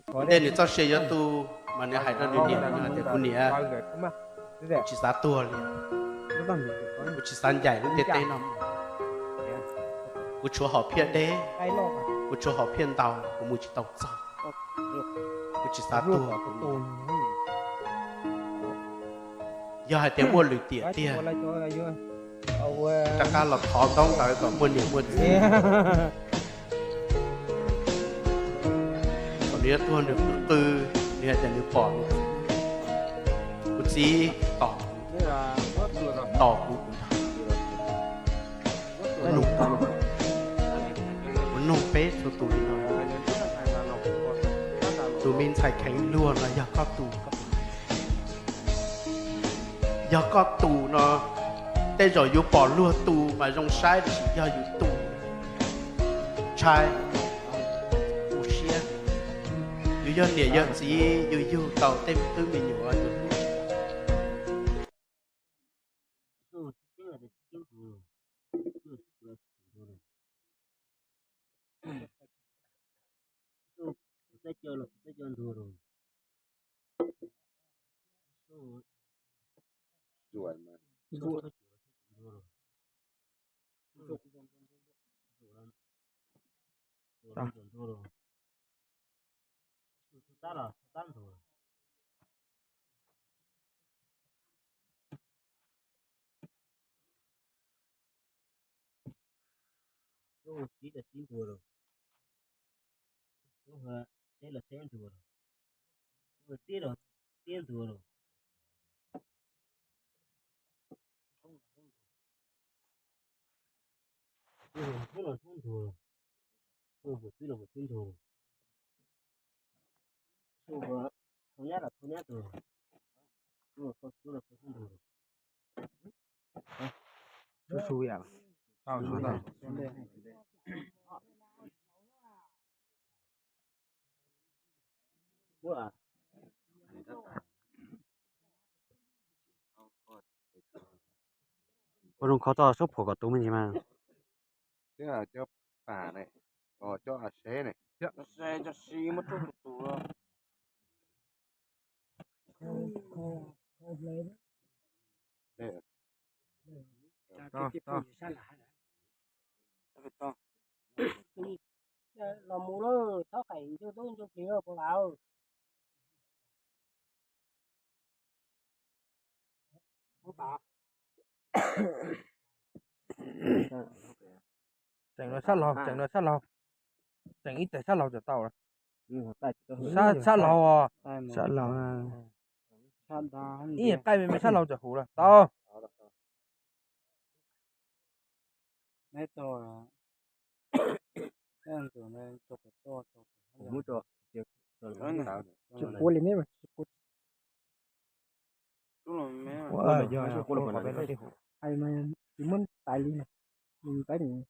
Tej nws txoj sia yuav tu, mas nws hais rau nws niam no tias, kuv niam, kuv tsis xav tuag li, kuv tsis xav ncaim lub ntiaj teb no, kuv tshuav hom phiaj deb, kuv tshuav hom phiaj ntau, kuv mus tsis tau txog, kuv tsis xav tuag. Yog hais tias muaj lwm tiam tiag, rov qab los thov ntaub ntawv kom muaj niam muaj txiv. Thaum nws yuav tuag nws qw qw, nws hais tias nws pom nws txiv, kuv txiv tos, tos kuv, kuv nug, kuv nug peb txhua tus li no, tus me ntxhais kheev luag no yog koj tus, yog koj tus no, tej zaum yus pom luag tus mas zoo saib, tiam sis yog yus tus, ntshai, tu siab. Yus yog niam yog txiv, yus yug tau tej me tub me nyuam, yus hlub. Siv los siv ntuag los, seb los seb ntuag los, tiab los tiab ntuag los, hnub los hnub ntuag los, hnub los hnub ntuag los, hnub los hnub nyab los hnub nyab ntuag los, hnub los hnub ntuag los. Su su yam, tau su tau. Ua zoo kho txoj suab phuam kom tus me ntsis mas. Thiab cov pam ne, cov a seb ne. Los mus lawm, txhob qees ncauj tub ncauj plig puas vam. Tseem no sab laug, tseem no sab laug, tseem ib teg sab laug tawm tau. Sab, sab laug, sab laug, ib qaij me me sab laug tawm huv lawm tau. Tsis quav li ne. Tsis muab tais li, nws tais nws.